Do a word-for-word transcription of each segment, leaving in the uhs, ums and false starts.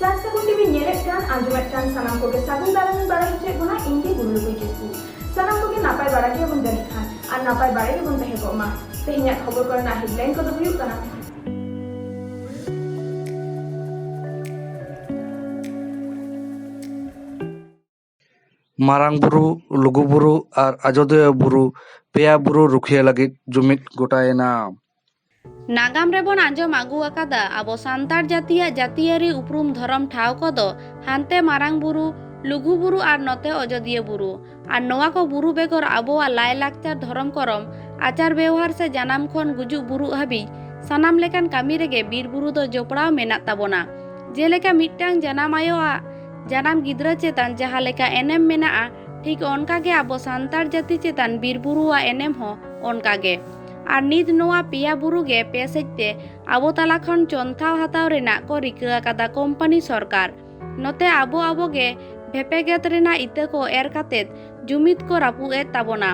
ᱪᱟᱥ ᱥᱟᱹᱜᱩᱱ ᱴᱤᱵᱷᱤ ᱧᱮᱞᱮᱫ ᱠᱟᱱ, ᱟᱸᱡᱚᱢᱮᱫ ᱠᱟᱱ ᱥᱟᱱᱟᱢ ᱠᱚᱜᱮ ᱥᱟᱹᱜᱩᱱ ᱫᱟᱨᱟᱢ ᱤᱧ ᱵᱟᱲᱟᱭ ᱦᱚᱪᱚᱭᱮᱫ ᱵᱚᱱᱟ, ᱤᱧ ᱜᱮ ᱜᱩᱨᱩ ᱞᱩᱜᱩᱭ ᱠᱤᱥᱠᱩ᱾ ᱥᱟᱱᱟᱢ ᱠᱚᱜᱮ ᱱᱟᱯᱟᱭ ᱵᱟᱲᱟ ᱜᱮᱭᱟᱵᱚᱱ ᱡᱟᱹᱱᱤᱡ ᱠᱷᱟᱱ, ᱟᱨ ᱱᱟᱯᱟᱭ ᱵᱟᱲᱟ ᱜᱮᱵᱚᱱ ᱛᱟᱦᱮᱸ ᱠᱚᱜ ᱢᱟ᱾ ᱛᱮᱦᱮᱧᱟᱜ ᱠᱷᱚᱵᱚᱨ ᱠᱚᱨᱮᱱᱟᱜ headline ᱠᱚᱫᱚ ᱦᱩᱭᱩᱜ ᱠᱟᱱᱟ᱾ ᱢᱟᱨᱟᱝ ᱵᱩᱨᱩ, ᱞᱩᱜᱩ ᱵᱩᱨᱩ ᱟᱨ ᱟᱡᱚᱫᱤᱭᱟᱹ ᱵᱩᱨᱩ ᱯᱮᱭᱟ ᱵᱩᱨᱩ ᱨᱩᱠᱷᱤᱭᱟᱹ ᱞᱟᱹᱜᱤᱫ ᱡᱩᱢᱤᱫ ᱜᱚᱴᱟᱭᱮᱱᱟ᱾ ᱱᱟᱜᱟᱢ ᱨᱮᱵᱚᱱ ᱟᱸᱡᱚᱢ ᱟᱹᱜᱩ ᱟᱠᱟᱫᱟ, ᱟᱵᱚ ᱥᱟᱱᱛᱟᱲ ᱡᱟᱹᱛᱤᱭᱟᱜ ᱡᱟᱹᱛᱤᱭᱟᱹᱨᱤ ᱩᱯᱨᱩᱢ ᱫᱷᱚᱨᱚᱢ ᱴᱷᱟᱶ ᱠᱚᱫᱚ ᱦᱟᱱᱛᱮ ᱢᱟᱨᱟᱝ ᱵᱩᱨᱩ, ᱞᱩᱜᱩ ᱵᱩᱨᱩ ᱟᱨ ᱱᱚᱛᱮ ᱚᱡᱚᱫᱤᱭᱟᱹ ᱵᱩᱨᱩ᱾ ᱟᱨ ᱱᱚᱣᱟ ᱠᱚ ᱵᱩᱨᱩ ᱵᱮᱜᱚᱨ ᱟᱵᱚᱣᱟᱜ ᱞᱟᱭᱼᱞᱟᱠᱪᱟᱨ, ᱫᱷᱚᱨᱚᱢ ᱠᱚᱨᱚᱢ, ᱟᱪᱟᱨ ᱵᱮᱣᱦᱟᱨ ᱥᱮ ᱡᱟᱱᱟᱢ ᱠᱷᱚᱱ ᱜᱩᱡᱩᱜ ᱵᱩᱨᱩᱜ ᱦᱟᱹᱵᱤᱡ ᱥᱟᱱᱟᱢ ᱞᱮᱠᱟᱱ ᱠᱟᱹᱢᱤ ᱨᱮᱜᱮ ᱵᱤᱨ ᱵᱩᱨᱩ ᱫᱚ ᱡᱚᱯᱲᱟᱣ ᱢᱮᱱᱟᱜ ᱛᱟᱵᱚᱱᱟ᱾ ᱡᱮᱞᱮᱠᱟ ᱢᱤᱫᱴᱟᱝ ᱡᱟᱱᱟᱢ ᱟᱭᱳᱣᱟᱜ ᱡᱟᱱᱟᱢ ᱜᱤᱫᱽᱨᱟᱹ ᱪᱮᱛᱟᱱ ᱡᱟᱦᱟᱸ ᱞᱮᱠᱟ ᱮᱱᱮᱢ ᱢᱮᱱᱟᱜᱼᱟ, ᱴᱷᱤᱠ ᱚᱱᱠᱟ ᱜᱮ ᱟᱵᱚ ᱥᱟᱱᱛᱟᱲ ᱡᱟᱹᱛᱤ ᱪᱮᱛᱟᱱ ᱵᱤᱨ ᱵᱩᱨᱩᱣᱟᱜ ᱮᱱᱮᱢ ᱦᱚᱸ ᱚᱱᱠᱟ ᱜᱮ᱾ ᱟᱨ ᱱᱤᱛ ᱱᱚᱣᱟ ᱯᱮᱭᱟ ᱵᱩᱨᱩ ᱜᱮ ᱯᱮ ᱥᱮᱡ ᱛᱮ ᱟᱵᱚ ᱛᱟᱞᱟ ᱠᱷᱚᱱ ᱪᱚᱱᱛᱷᱟᱣ ᱦᱟᱛᱟᱣ ᱨᱮᱱᱟᱜ ᱠᱚ ᱨᱤᱠᱟᱹ ᱟᱠᱟᱫᱟ ᱠᱳᱢᱯᱟᱱᱤ ᱥᱚᱨᱠᱟᱨ᱾ ᱱᱚᱛᱮ ᱟᱵᱚ ᱟᱵᱚ ᱜᱮ ᱵᱷᱮᱯᱮᱜᱮᱫ ᱨᱮᱱᱟᱜ ᱤᱛᱟᱹ ᱠᱚ ᱮᱨ ᱠᱟᱛᱮᱫ ᱡᱩᱢᱤᱫ ᱠᱚ ᱨᱟᱹᱯᱩᱫ ᱮᱫ ᱛᱟᱵᱚᱱᱟ᱾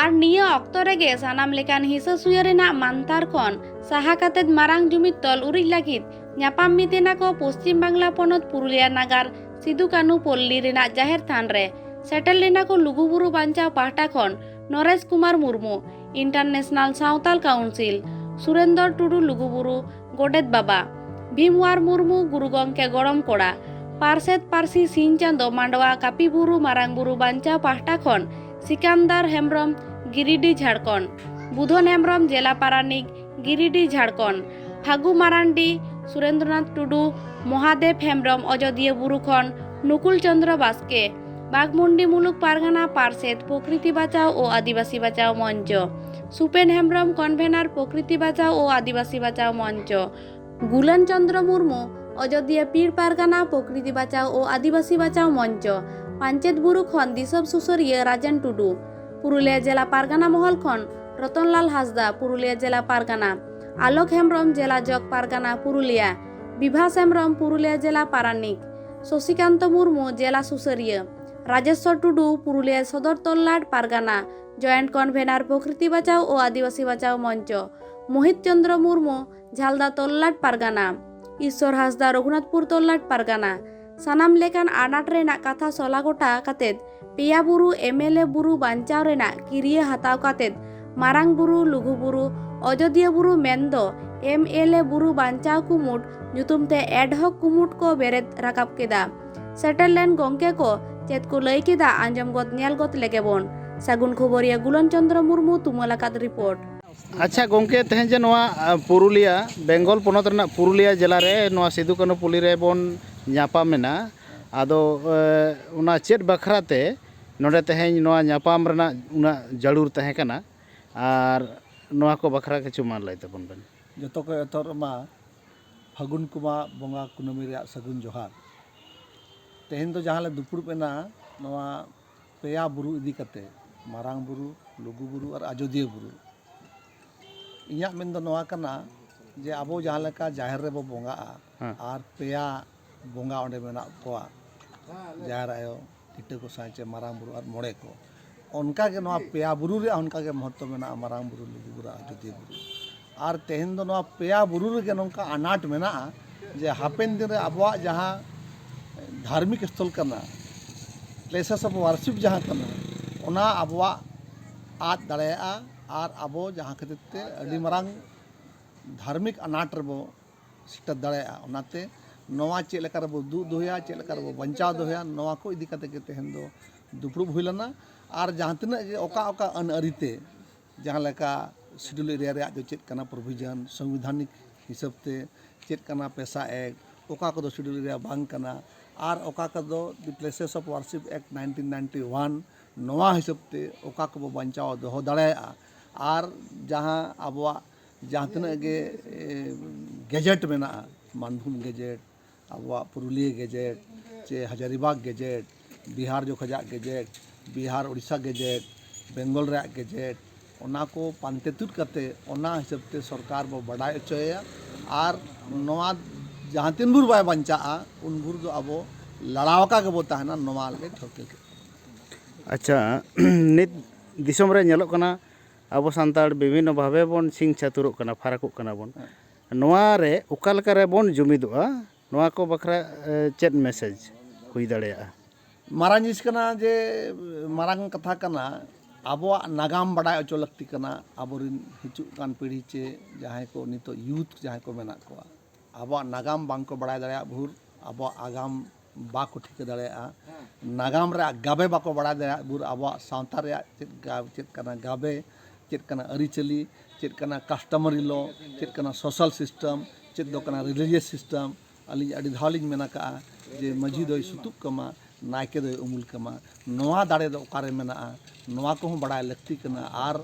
ᱟᱨ ᱱᱤᱭᱟᱹ ᱚᱠᱛᱚ ᱨᱮᱜᱮ ᱥᱟᱱᱟᱢ ᱞᱮᱠᱟᱱ ᱦᱤᱸᱥᱟᱹ ᱥᱩᱭᱟᱹ ᱨᱮᱱᱟᱜ ᱢᱟᱱᱛᱟᱨ ᱠᱷᱚᱱ ᱥᱟᱦᱟ ᱠᱟᱛᱮᱫ ᱢᱟᱨᱟᱝ ᱡᱩᱢᱤᱫ ᱛᱚᱞ ᱩᱨᱤᱡ ᱞᱟᱹᱜᱤᱫ ᱧᱟᱯᱟᱢ ᱢᱤᱫ ᱮᱱᱟ ᱠᱚ ᱯᱚᱥᱪᱤᱢ ᱵᱟᱝᱞᱟ ᱯᱚᱱᱚᱛ ᱯᱩᱨᱩᱞᱤᱭᱟ ᱱᱟᱜᱟᱨ ᱥᱤᱫᱩ ᱠᱟᱹᱱᱦᱩ ᱯᱚᱞᱞᱤ ᱨᱮᱱᱟᱜ ᱡᱟᱦᱮᱨ ᱛᱷᱟᱱ ᱨᱮ᱾ ᱥᱮᱴᱮᱨ ᱞᱮᱱᱟ ᱠᱚ ᱞᱩᱜᱩᱵᱩᱨᱩ ᱵᱟᱧᱪᱟᱣ ᱯᱟᱦᱴᱟ ᱠᱷᱚᱱ ᱱᱚᱨᱮᱥ ᱠᱩᱢᱟᱨ ᱢᱩᱨᱢᱩ, ᱤᱱᱴᱟᱨᱱᱮᱥᱱᱟᱞ ᱥᱟᱶᱛᱟᱞ ᱠᱟᱣᱩᱱᱥᱤᱞ, ᱥᱩᱨᱮᱱᱫᱚᱨ ᱴᱩᱰᱩ ᱞᱩᱜᱩᱵᱩᱨᱩ ᱜᱚᱰᱮᱛ ᱵᱟᱵᱟ, ᱵᱷᱤᱢᱣᱟᱨ ᱢᱩᱨᱢᱩ ᱜᱩᱨᱩ ᱜᱚᱢᱠᱮ ᱜᱚᱲᱚᱢ ᱠᱚᱲᱟ, ᱯᱟᱨᱥᱮᱛ ᱯᱟᱹᱨᱥᱤ ᱥᱤᱧ ᱪᱟᱸᱫᱚ ᱢᱟᱰᱣᱟ ᱠᱟᱹᱯᱤ ᱵᱩᱨᱩ ᱢᱟᱨᱟᱝ ᱵᱩᱨᱩ ᱵᱟᱧᱪᱟᱣ ᱯᱟᱦᱴᱟ ᱠᱷᱚᱱ ᱥᱤᱠᱟᱱᱫᱟᱨ ᱦᱮᱢᱵᱽᱨᱚᱢ ᱜᱤᱨᱤᱰᱤ ᱡᱷᱟᱲᱠᱷᱚᱸᱰ, ᱵᱩᱫᱷᱚᱱ ᱦᱮᱢᱵᱽᱨᱚᱢ ᱡᱮᱞᱟ ᱯᱟᱨᱟᱱᱤᱠ ᱜᱤᱨᱤᱰᱤ ᱡᱷᱟᱲᱠᱷᱚᱸᱰ, ᱯᱷᱟᱹᱜᱩ ᱢᱟᱨᱟᱱᱰᱤ, ᱥᱩᱨᱮᱱᱫᱨᱚᱱᱟᱛᱷ ᱴᱩᱰᱩ, ᱢᱚᱦᱟᱫᱮᱵ ᱦᱮᱢᱵᱽᱨᱚᱢ ᱚᱡᱚᱫᱤᱭᱟᱹ ᱵᱩᱨᱩ ᱠᱷᱚᱱ ᱱᱩᱠᱩᱞ ᱪᱚᱸᱫᱽᱨᱚ ᱵᱟᱥᱠᱮ, ᱵᱟᱜᱽᱢᱩᱱᱰᱤ ᱢᱩᱞᱩᱠ ᱯᱟᱨᱜᱟᱱᱟ ᱯᱟᱨᱥᱮᱛ ᱯᱨᱚᱠᱨᱤᱛᱤ ᱵᱟᱪᱟᱣ ᱳ ᱟᱹᱫᱤᱵᱟᱹᱥᱤ ᱵᱟᱪᱟᱣ ᱢᱚᱧᱪᱚ, ᱥᱩᱯᱮᱱ ᱦᱮᱢᱵᱽᱨᱚᱢ ᱠᱚᱱᱵᱷᱮᱱᱟᱨ ᱯᱨᱚᱠᱨᱤᱛᱤ ᱵᱟᱪᱟᱣ ᱳ ᱟᱹᱫᱤᱵᱟᱹᱥᱤ ᱵᱟᱪᱟᱣ ᱢᱚᱧᱪᱚ, ᱜᱩᱞᱟᱱ ᱪᱚᱸᱫᱽᱨᱚ ᱢᱩᱨᱢᱩ ᱚᱡᱚᱫᱤᱭᱟᱹ ᱯᱤᱲ ᱯᱟᱨᱜᱟᱱᱟ ᱯᱨᱚᱠᱨᱤᱛᱤ ᱵᱟᱪᱟᱣ ᱳ ᱟᱹᱫᱤᱵᱟᱹᱥᱤ ᱵᱟᱪᱟᱣ ᱢᱚᱧᱪᱚ, ᱯᱟᱧᱪᱮᱛ ᱵᱩᱨᱩ ᱠᱷᱚᱱ ᱫᱤᱥᱚᱢ ᱥᱩᱥᱟᱹᱨᱤᱭᱟᱹ ᱨᱟᱡᱮᱱ ᱴᱩᱰᱩ, ᱯᱩᱨᱩᱞᱤᱭᱟᱹ ᱡᱮᱞᱟ ᱯᱟᱨᱜᱟᱱᱟ ᱢᱚᱦᱚᱞ ᱠᱷᱚᱱ ᱨᱚᱛᱚᱱᱞᱟᱞ ᱦᱟᱸᱥᱫᱟ, ᱯᱩᱨᱩᱞᱤᱭᱟᱹ ᱡᱮᱞᱟ ᱯᱟᱨᱜᱟᱱᱟ, ᱟᱞᱚᱠ ᱦᱮᱢᱵᱽᱨᱚᱢ, ᱡᱮᱞᱟ ᱡᱚᱜᱽ ᱯᱟᱨᱜᱟᱱᱟ ᱯᱩᱨᱩᱞᱤᱭᱟᱹ, ᱵᱤᱵᱷᱟᱥ ᱦᱮᱢᱵᱽᱨᱚᱢ, ᱯᱩᱨᱩᱞᱤᱭᱟᱹ ᱡᱮᱞᱟ ᱯᱟᱨᱟᱱᱤᱠ, ᱥᱚᱥᱤᱠᱟᱱᱛᱚ ᱢᱩᱨᱢᱩ, ᱡᱮᱞᱟ ᱥᱩᱥᱟᱹᱨᱤᱭᱟᱹ, ᱨᱟᱡᱮᱥᱣᱚᱨ ᱴᱩᱰᱩ, ᱯᱩᱨᱩᱞᱤᱭᱟᱹ ᱥᱚᱫᱚᱨ ᱛᱚᱞᱞᱟᱴ ᱯᱟᱨᱜᱟᱱᱟ, ᱡᱚᱭᱮᱱᱴ ᱠᱚᱱᱵᱷᱮᱱᱟᱨ ᱯᱨᱚᱠᱨᱤᱛᱤ ᱵᱟᱪᱟᱣ ᱳ ᱟᱹᱫᱤᱵᱟᱹᱥᱤ ᱵᱟᱪᱟᱣ ᱢᱚᱧᱪᱚ, ᱢᱳᱦᱤᱛ ᱪᱚᱸᱫᱽᱨᱚ ᱢᱩᱨᱢᱩ, ᱡᱷᱟᱞᱫᱟ ᱛᱚᱞᱞᱟᱴ ᱯᱟᱨᱜᱟᱱᱟ, ᱤᱥᱥᱚᱨ ᱦᱟᱸᱥᱫᱟ, ᱨᱚᱜᱷᱩᱱᱟᱛᱷᱯᱩᱨ ᱛᱚᱞᱞᱟᱴ ᱯᱟᱨᱜᱟᱱᱟ᱾ ᱥᱟᱱᱟᱢ ᱞᱮᱠᱟᱱ ᱟᱱᱟᱴ ᱨᱮᱱᱟᱜ ᱠᱟᱛᱷᱟ ᱥᱚᱞᱟ ᱜᱚᱴᱟ ᱠᱟᱛᱮᱫ ᱯᱮᱭᱟ ᱵᱩᱨᱩ ᱮᱢ ᱮᱞ ᱮ ᱵᱩᱨᱩ ᱵᱟᱧᱪᱟᱣ ᱨᱮᱱᱟᱜ ᱠᱤᱨᱤᱭᱟᱹ ᱦᱟᱛᱟᱣ ᱠᱟᱛᱮᱫ ᱢᱟᱨᱟᱝ ᱵᱩᱨᱩ, ᱞᱩᱜᱩ ᱵᱩᱨᱩ, ᱚᱡᱚᱫᱤᱭᱟᱹ ᱵᱩᱨᱩ ᱢᱮᱱᱫᱚ ᱮᱢ ᱮᱞ ᱮ ᱵᱩᱨᱩ ᱵᱟᱧᱪᱟᱣ ᱠᱩᱢᱩᱴ ᱧᱩᱛᱩᱢ ᱛᱮ ᱮᱰᱦᱚᱠ ᱠᱩᱢᱩᱴ ᱠᱚ ᱵᱮᱨᱮᱫ ᱨᱟᱠᱟᱵ ᱠᱮᱫᱟ᱾ ᱥᱮᱴᱮᱨ ᱞᱮᱱ ᱜᱚᱢᱠᱮ ᱠᱚ ᱪᱮᱫ ᱠᱚ ᱞᱟᱹᱭ ᱠᱮᱫᱟ, ᱟᱸᱡᱚᱢ ᱜᱚᱫ ᱧᱮᱞ ᱜᱚᱫ ᱞᱮᱜᱮ ᱵᱚᱱ᱾ ᱥᱟᱹᱜᱩᱱ ᱠᱷᱚᱵᱚᱨᱤᱭᱟᱹ ᱜᱩᱞᱚᱱ ᱪᱚᱸᱫᱽᱨᱚ ᱢᱩᱨᱢᱩ ᱛᱩᱢᱟᱹᱞ ᱟᱠᱟᱫ ᱨᱤᱯᱳᱨᱴ᱾ ᱟᱪᱪᱷᱟ ᱜᱚᱢᱠᱮ, ᱛᱮᱦᱮᱧ ᱡᱮ ᱱᱚᱣᱟ ᱟ, ᱯᱩᱨᱩᱞᱤᱭᱟ, ᱵᱮᱝᱜᱚᱞ ᱯᱚᱱᱚᱛ ᱨᱮᱱᱟᱜ ᱯᱩᱨᱩᱞᱤᱭᱟ ᱡᱮᱞᱟ ᱨᱮ ᱱᱚᱣᱟ ᱥᱤᱫᱩ ᱠᱟᱹᱱᱦᱩ ᱯᱩᱞᱤ ᱨᱮ ᱵᱚᱱ ᱧᱟᱯᱟᱢ ᱮᱱᱟ, ᱟᱫᱚ ᱮ, ᱚᱱᱟ ᱪᱮᱫ ᱵᱟᱠᱷᱨᱟ ᱛᱮ ᱱᱚᱰᱮ ᱛᱮᱦᱮᱧ ᱱᱚᱣᱟ ᱧᱟᱯᱟᱢ ᱨᱮᱱᱟᱜ ᱩᱱᱟᱹᱜ ᱡᱟᱹᱨᱩᱲ ᱛᱟᱦᱮᱸ ᱠᱟᱱᱟ, ᱟᱨ ᱱᱚᱣᱟ ᱠᱚ ᱵᱟᱠᱷᱨᱟ ᱠᱤᱪᱷᱩ ᱢᱟ ᱞᱟᱹᱭ ᱛᱟᱵᱚᱱ ᱵᱮᱱ᱾ ᱡᱚᱛᱚ ᱠᱚ ᱮᱛᱚᱦᱚᱵ ᱢᱟ ᱯᱷᱟᱹᱜᱩᱱ ᱠᱚᱢᱟ ᱵᱚᱸᱜᱟ ᱠᱩᱱᱟᱹᱢᱤ ᱨᱮᱭᱟᱜ ᱥᱟᱹᱜᱩᱱ ᱡᱚᱦᱟᱨ᱾ ᱛᱮᱦᱮᱧ ᱫᱚ ᱡᱟᱦᱟᱸ ᱞᱮ ᱫᱩᱯᱲᱩᱵ ᱮᱱᱟ, ᱱᱚᱣᱟ ᱯᱮᱭᱟ ᱵᱩᱨᱩ ᱤᱫᱤ ᱠᱟᱛᱮ, ᱢᱟᱨᱟᱝ ᱵᱩᱨᱩ, ᱞᱩᱜᱩ ᱵᱩᱨᱩ ᱟᱨ ᱟᱡᱚᱫᱤᱭᱟᱹ ᱵᱩᱨᱩ᱾ ᱤᱧᱟᱹᱜ ᱢᱮᱱ ᱫᱚ ᱱᱚᱣᱟ ᱠᱟᱱᱟ ᱡᱮ ᱟᱵᱚ ᱡᱟᱦᱟᱸ ᱞᱮᱠᱟ ᱡᱟᱦᱮᱨ ᱨᱮᱵᱚ ᱵᱚᱸᱜᱟᱜᱼᱟ, ᱦᱮᱸ᱾ ᱟᱨ ᱯᱮᱭᱟ ᱵᱚᱸᱜᱟ ᱚᱸᱰᱮ ᱢᱮᱱᱟᱜ ᱠᱚᱣᱟ, ᱡᱟᱦᱮᱨ ᱟᱭᱳ, ᱞᱤᱴᱟᱹ ᱜᱚᱸᱥᱟᱭ ᱪᱮ ᱢᱟᱨᱟᱝ ᱵᱩᱨᱩ ᱟᱨ ᱢᱚᱬᱮ ᱠᱚ᱾ ᱚᱱᱠᱟ ᱜᱮ ᱱᱚᱣᱟ ᱯᱮᱭᱟ ᱵᱩᱨᱩ ᱨᱮᱭᱟᱜ ᱚᱱᱠᱟ ᱜᱮ ᱢᱚᱦᱚᱛᱛᱚ ᱢᱮᱱᱟᱜᱼᱟ, ᱢᱟᱨᱟᱝ ᱵᱩᱨᱩ, ᱞᱩᱜᱩ ᱵᱩᱨᱩ ᱟᱨ ᱟᱡᱚᱫᱤᱭᱟᱹ ᱵᱩᱨᱩ᱾ ᱟᱨ ᱛᱮᱦᱮᱧ ᱫᱚ ᱱᱚᱣᱟ ᱯᱮᱭᱟ ᱵᱩᱨᱩ ᱨᱮᱜᱮ ᱱᱚᱝᱠᱟ ᱟᱱᱟᱴ ᱢᱮᱱᱟᱜᱼᱟ ᱡᱮ ᱦᱟᱯᱮᱱ ᱫᱤᱱ ᱨᱮ ᱟᱵᱚᱣᱟᱜ ᱡᱟᱦᱟᱸ ᱫᱷᱟᱨᱢᱤᱠ ᱥᱛᱷᱚᱞ ᱠᱟᱱᱟ, places of worship ᱡᱟᱦᱟᱸ ᱠᱟᱱᱟ, ᱚᱱᱟ ᱟᱵᱚᱣᱟᱜ ᱟᱫ ᱫᱟᱲᱮᱭᱟᱜᱼᱟ᱾ ᱟᱨ ᱟᱵᱚ ᱡᱟᱦᱟᱸ ᱠᱷᱟᱹᱛᱤᱨ ᱛᱮ ᱟᱹᱰᱤ ᱢᱟᱨᱟᱝ ᱫᱷᱟᱨᱢᱤᱠ ᱟᱱᱟᱴ ᱨᱮᱵᱚ ᱥᱮᱴᱮᱨ ᱫᱟᱲᱮᱭᱟᱜᱼᱟ᱾ ᱚᱱᱟᱛᱮ ᱱᱚᱣᱟ ᱪᱮᱫ ᱞᱮᱠᱟ ᱨᱮᱵᱚ ᱫᱩᱜ ᱫᱚᱦᱚᱭᱟ, ᱪᱮᱫ ᱞᱮᱠᱟ ᱨᱮᱵᱚ ᱵᱟᱧᱪᱟᱣ ᱫᱚᱦᱚᱭᱟ, ᱱᱚᱣᱟ ᱠᱚ ᱤᱫᱤ ᱠᱟᱛᱮ ᱜᱮ ᱛᱮᱦᱮᱧ ᱫᱚ ᱫᱩᱯᱲᱩᱵ ᱦᱩᱭ ᱞᱮᱱᱟ᱾ ᱟᱨ ᱡᱟᱦᱟᱸ ᱛᱤᱱᱟᱹᱜ ᱜᱮ ᱚᱠᱟ ᱚᱠᱟ ᱟᱹᱱ ᱟᱹᱨᱤ ᱛᱮ, ᱡᱟᱦᱟᱸ ᱞᱮᱠᱟ schedule area ᱨᱮᱭᱟᱜ ᱫᱚ ᱪᱮᱫ ᱠᱟᱱᱟ provision, ᱥᱚᱝᱵᱤᱫᱷᱟᱱᱤᱠ ᱦᱤᱥᱟᱹᱵ ᱛᱮ ᱪᱮᱫ ᱠᱟᱱᱟ PESA Act, ᱚᱠᱟ ᱠᱚᱫᱚ schedule area ᱵᱟᱝ ᱠᱟᱱᱟ, ᱟᱨ ᱚᱠᱟ ᱠᱚᱫᱚ the Places of Worship Act nineteen ninety one, ᱱᱚᱣᱟ ᱦᱤᱥᱟᱹᱵ ᱛᱮ ᱚᱠᱟ ᱠᱚᱵᱚ ᱵᱟᱧᱪᱟᱣ ᱫᱚᱦᱚ ᱫᱟᱲᱮᱭᱟᱜᱼᱟ᱾ ᱟᱨ ᱡᱟᱦᱟᱸ ᱟᱵᱚᱣᱟᱜ ᱡᱟᱦᱟᱸ ᱛᱤᱱᱟᱹᱜ ᱜᱮ, ᱮ, ᱜᱮᱡᱮᱴ ᱢᱮᱱᱟᱜᱼᱟ, ᱢᱟᱱᱵᱷᱩᱢ ᱜᱮᱡᱮᱴ, ᱟᱵᱚᱣᱟᱜ ᱯᱩᱨᱩᱞᱤᱭᱟᱹ ᱜᱮᱡᱮᱴ, ᱪᱮ ᱦᱟᱡᱟᱨᱤᱵᱟᱜᱽ ᱜᱮᱡᱮᱴ, ᱵᱤᱦᱟᱨ ᱡᱚᱠᱷᱚᱡᱟᱜ ᱜᱮᱡᱮᱴ, ᱵᱤᱦᱟᱨ ᱳᱰᱤᱥᱟ ᱜᱮᱡᱮᱴ, ᱵᱮᱝᱜᱚᱞ ᱨᱮᱭᱟᱜ ᱜᱮᱡᱮᱴ, ᱚᱱᱟ ᱠᱚ ᱯᱟᱱᱛᱮ ᱛᱩᱫ ᱠᱟᱛᱮ ᱚᱱᱟ ᱦᱤᱥᱟᱹᱵ ᱛᱮ ᱥᱚᱨᱠᱟᱨ ᱵᱚ ᱵᱟᱰᱟᱭ ᱦᱚᱪᱚᱭᱮᱭᱟ᱾ ᱟᱨ ᱱᱚᱣᱟ ᱡᱟᱦᱟᱸ ᱛᱤᱱ ᱵᱷᱳᱨ ᱵᱟᱭ ᱵᱟᱧᱪᱟᱜᱼᱟ, ᱩᱱ ᱵᱷᱳᱨ ᱫᱚ ᱟᱵᱚ ᱞᱟᱲᱟᱣ ᱟᱠᱟ ᱜᱮᱵᱚ ᱛᱟᱦᱮᱱᱟ, ᱱᱚᱣᱟ ᱞᱮ ᱴᱷᱟᱹᱣᱠᱟᱹ ᱠᱮᱫᱟ᱾ ᱟᱪᱪᱷᱟ, ᱱᱤᱛ ᱫᱤᱥᱚᱢ ᱨᱮ ᱧᱮᱞᱚᱜ ᱠᱟᱱᱟ, ᱟᱵᱚ ᱥᱟᱱᱛᱟᱲ ᱵᱤᱵᱷᱤᱱᱱᱚ ᱵᱷᱟᱵᱮ ᱵᱚᱱ ᱪᱷᱤᱝ ᱪᱷᱟᱹᱛᱩᱨᱚᱜ ᱠᱟᱱᱟ, ᱯᱷᱟᱨᱟᱠᱚᱜ ᱠᱟᱱᱟ ᱵᱚᱱ᱾ ᱦᱮᱸ᱾ ᱱᱚᱣᱟ ᱨᱮ ᱚᱠᱟ ᱞᱮᱠᱟ ᱨᱮᱵᱚᱱ ᱡᱩᱢᱤᱫᱚᱜᱼᱟ, ᱱᱚᱣᱟ ᱠᱚ ᱵᱟᱠᱷᱨᱟ ᱮ, ᱪᱮᱫ ᱢᱮᱥᱮᱡᱽ ᱦᱩᱭ ᱫᱟᱲᱮᱭᱟᱜᱼᱟ? ᱢᱟᱨᱟᱝ ᱡᱤᱱᱤᱥ ᱠᱟᱱᱟ ᱡᱮ, ᱢᱟᱨᱟᱝ ᱠᱟᱛᱷᱟ ᱠᱟᱱᱟ, ᱟᱵᱚᱣᱟᱜ ᱱᱟᱜᱟᱢ ᱵᱟᱰᱟᱭ ᱦᱚᱪᱚ ᱞᱟᱹᱠᱛᱤ ᱠᱟᱱᱟ᱾ ᱟᱵᱚᱨᱮᱱ ᱦᱤᱡᱩᱜ ᱠᱟᱱ ᱯᱤᱲᱦᱤ ᱪᱮ ᱡᱟᱦᱟᱸᱭ ᱠᱚ ᱱᱤᱛᱚᱜ ᱭᱩᱛᱷ ᱡᱟᱦᱟᱸᱭ ᱠᱚ ᱢᱮᱱᱟᱜ ᱠᱚᱣᱟ, ᱟᱵᱚᱣᱟᱜ ᱱᱟᱜᱟᱢ ᱵᱟᱝ ᱠᱚ ᱵᱟᱲᱟᱭ ᱫᱟᱲᱮᱭᱟᱜ ᱵᱷᱳᱨ ᱟᱵᱚᱣᱟᱜ ᱟᱜᱟᱢ ᱵᱟᱠᱚ ᱴᱷᱤᱠᱟᱹ ᱫᱟᱲᱮᱭᱟᱜᱼᱟ᱾ ᱱᱟᱜᱟᱢ ᱨᱮᱭᱟᱜ ᱜᱟᱵᱮ ᱵᱟᱠᱚ ᱵᱟᱲᱟᱭ ᱫᱟᱲᱮᱭᱟᱜ ᱵᱷᱳᱨ ᱟᱵᱚᱣᱟᱜ ᱥᱟᱶᱛᱟ ᱨᱮᱭᱟᱜ ᱪᱮᱫ ᱜᱟ- ᱪᱮᱫ ᱠᱟᱱᱟ ᱜᱟᱵᱮ, ᱪᱮᱫ ᱠᱟᱱᱟ ᱟᱹᱨᱤᱪᱟᱹᱞᱤ, ᱪᱮᱫ ᱠᱟᱱᱟ customary law, ᱪᱮᱫ ᱠᱟᱱᱟ social system, ᱪᱮᱫ ᱫᱚ ᱠᱟᱱᱟ religious system᱾ ᱟᱹᱞᱤᱧ ᱟᱹᱰᱤ ᱫᱷᱟᱣ ᱞᱤᱧ ᱢᱮᱱ ᱟᱠᱟᱫᱼᱟ ᱡᱮ ᱢᱟᱹᱡᱷᱤ ᱫᱚᱭ ᱥᱩᱛᱩᱜ ᱠᱟᱢᱟ, ᱱᱟᱭᱠᱮ ᱫᱚᱭ ᱩᱢᱩᱞ ᱠᱟᱢᱟ᱾ ᱱᱚᱣᱟ ᱫᱟᱲᱮ ᱫᱚ ᱚᱠᱟᱨᱮ ᱢᱮᱱᱟᱜᱼᱟ? ᱱᱚᱣᱟ ᱠᱚᱦᱚᱸ ᱵᱟᱲᱟᱭ ᱞᱟᱹᱠᱛᱤ ᱠᱟᱱᱟ᱾ ᱟᱨ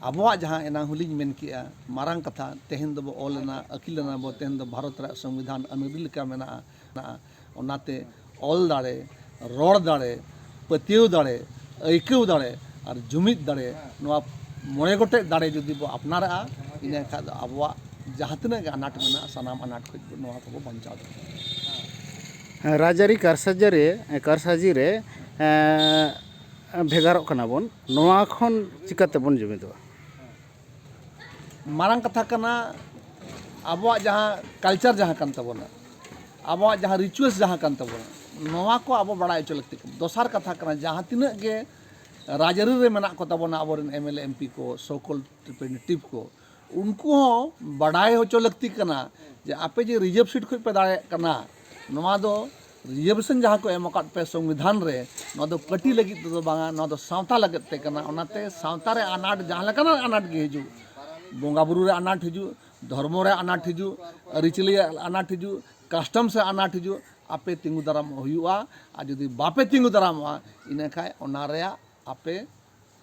ᱟᱵᱚᱣᱟᱜ ᱡᱟᱦᱟᱸ ᱮᱱᱟᱝ ᱦᱚᱸᱞᱤᱧ ᱢᱮᱱ ᱠᱮᱜᱼᱟ, ᱢᱟᱨᱟᱝ ᱠᱟᱛᱷᱟ, ᱛᱮᱦᱮᱧ ᱫᱚᱵᱚ ᱚᱞ ᱮᱱᱟ, ᱟᱹᱠᱤᱞ ᱮᱱᱟ ᱵᱚ, ᱛᱮᱦᱮᱧ ᱫᱚ ᱵᱷᱟᱨᱚᱛ ᱨᱮᱭᱟᱜ ᱥᱚᱝᱵᱤᱫᱷᱟᱱ ᱟᱹᱱ ᱟᱹᱨᱤ ᱞᱮᱠᱟ ᱢᱮᱱᱟᱜᱼᱟ᱾ ᱚᱱᱟᱛᱮ ᱚᱞ ᱫᱟᱲᱮ, ᱨᱚᱲ ᱫᱟᱲᱮ, ᱯᱟᱹᱛᱭᱟᱹᱣ ᱫᱟᱲᱮ, ᱟᱹᱭᱠᱟᱹᱣ ᱫᱟᱲᱮ ᱟᱨ ᱡᱩᱢᱤᱫ ᱫᱟᱲᱮ, ᱱᱚᱣᱟ ᱢᱚᱬᱮ ᱜᱚᱴᱮᱡ ᱫᱟᱲᱮ ᱡᱩᱫᱤ ᱵᱚ ᱟᱯᱱᱟᱨᱟᱜᱼᱟ, ᱤᱱᱟᱹ ᱠᱷᱟᱱ ᱫᱚ ᱟᱵᱚᱣᱟᱜ ᱡᱟᱦᱟᱸ ᱛᱤᱱᱟᱹᱜ ᱜᱮ ᱟᱱᱟᱴ ᱢᱮᱱᱟᱜᱼᱟ, ᱥᱟᱱᱟᱢ ᱟᱱᱟᱴ ᱠᱷᱚᱱ ᱵᱚ ᱱᱚᱣᱟ ᱠᱚᱵᱚ ᱵᱟᱧᱪᱟᱣ ᱫᱟᱲᱮᱭᱟᱜᱼᱟ᱾ ᱨᱟᱡᱽᱟᱹᱨᱤ ᱠᱟᱨᱥᱟᱡᱤ ᱨᱮ ᱠᱟᱨᱥᱟᱡᱤ ᱨᱮ ᱮᱸ, ᱵᱷᱮᱜᱟᱨᱚᱜ ᱠᱟᱱᱟ ᱵᱚᱱ, ᱱᱚᱣᱟ ᱠᱷᱚᱱ ᱪᱤᱠᱟᱹ ᱛᱮᱵᱚᱱ ᱡᱩᱢᱤᱫᱚᱜᱼᱟ? ᱢᱟᱨᱟᱝ ᱠᱟᱛᱷᱟ ᱠᱟᱱᱟ, ᱟᱵᱚᱣᱟᱜ ᱡᱟᱦᱟᱸ culture ᱡᱟᱦᱟᱸ ᱠᱟᱱ ᱛᱟᱵᱚᱱᱟ, ᱟᱵᱚᱣᱟᱜ ᱡᱟᱦᱟᱸ rituals ᱡᱟᱦᱟᱸ ᱠᱟᱱ ᱛᱟᱵᱚᱱᱟ, ᱱᱚᱣᱟ ᱠᱚ ᱟᱵᱚ ᱵᱟᱲᱟᱭ ᱦᱚᱪᱚ ᱞᱟᱹᱠᱛᱤ ᱠᱟᱱᱟ᱾ ᱫᱚᱥᱟᱨ ᱠᱟᱛᱷᱟ ᱠᱟᱱᱟ, ᱡᱟᱦᱟᱸ ᱛᱤᱱᱟᱹᱜ ᱜᱮ ᱨᱟᱡᱽᱟᱹᱨᱤ ᱨᱮ ᱢᱮᱱᱟᱜ ᱠᱚ ᱛᱟᱵᱚᱱᱟ ᱟᱵᱚᱨᱮᱱ MLA, MP ᱠᱚ, so called representative ᱠᱚ, ᱩᱱᱠᱩ ᱦᱚᱸ ᱵᱟᱰᱟᱭ ᱦᱚᱪᱚ ᱞᱟᱹᱠᱛᱤ ᱠᱟᱱᱟ ᱡᱮ ᱟᱯᱮ ᱡᱮ reserve seat ᱠᱷᱚᱱ ᱯᱮ ᱫᱟᱲᱮᱭᱟᱜ ᱠᱟᱱᱟ, ᱱᱚᱣᱟ ᱫᱚ reservation ᱡᱟᱦᱟᱸ ᱠᱚ ᱮᱢ ᱟᱠᱟᱫ ᱯᱮ ᱥᱚᱝᱵᱤᱫᱷᱟᱱ ᱨᱮ, ᱱᱚᱣᱟ ᱫᱚ party ᱞᱟᱹᱜᱤᱫ ᱛᱮᱫᱚ ᱵᱟᱝᱟ, ᱱᱚᱣᱟ ᱫᱚ ᱥᱟᱶᱛᱟ ᱞᱟᱹᱜᱤᱫ ᱛᱮ ᱠᱟᱱᱟ᱾ ᱚᱱᱟᱛᱮ ᱥᱟᱶᱛᱟ ᱨᱮ ᱟᱱᱟᱴ, ᱡᱟᱦᱟᱸ ᱞᱮᱠᱟᱱᱟᱜ ᱟᱱᱟᱴ ᱜᱮ ᱦᱤᱡᱩᱜ, ᱵᱚᱸᱜᱟ ᱵᱩᱨᱩ ᱨᱮ ᱟᱱᱟᱴ ᱦᱤᱡᱩᱜ, ᱫᱷᱚᱨᱢᱚ ᱨᱮ ᱟᱱᱟᱴ ᱦᱤᱡᱩᱜ, ᱟᱹᱨᱤᱪᱟᱹᱞᱤ ᱨᱮ ᱟᱱᱟᱴ ᱦᱤᱡᱩᱜ, customs ᱨᱮ ᱟᱱᱟᱴ ᱦᱤᱡᱩᱜ, ᱟᱯᱮ ᱛᱤᱸᱜᱩ ᱫᱟᱨᱟᱢ ᱦᱩᱭᱩᱜᱼᱟ᱾ ᱟᱨ ᱡᱩᱫᱤ ᱵᱟᱯᱮ ᱛᱤᱸᱜᱩ ᱫᱟᱨᱟᱢᱚᱜᱼᱟ, ᱤᱱᱟᱹ ᱠᱷᱟᱱ ᱚᱱᱟ ᱨᱮᱭᱟᱜ ᱟᱯᱮ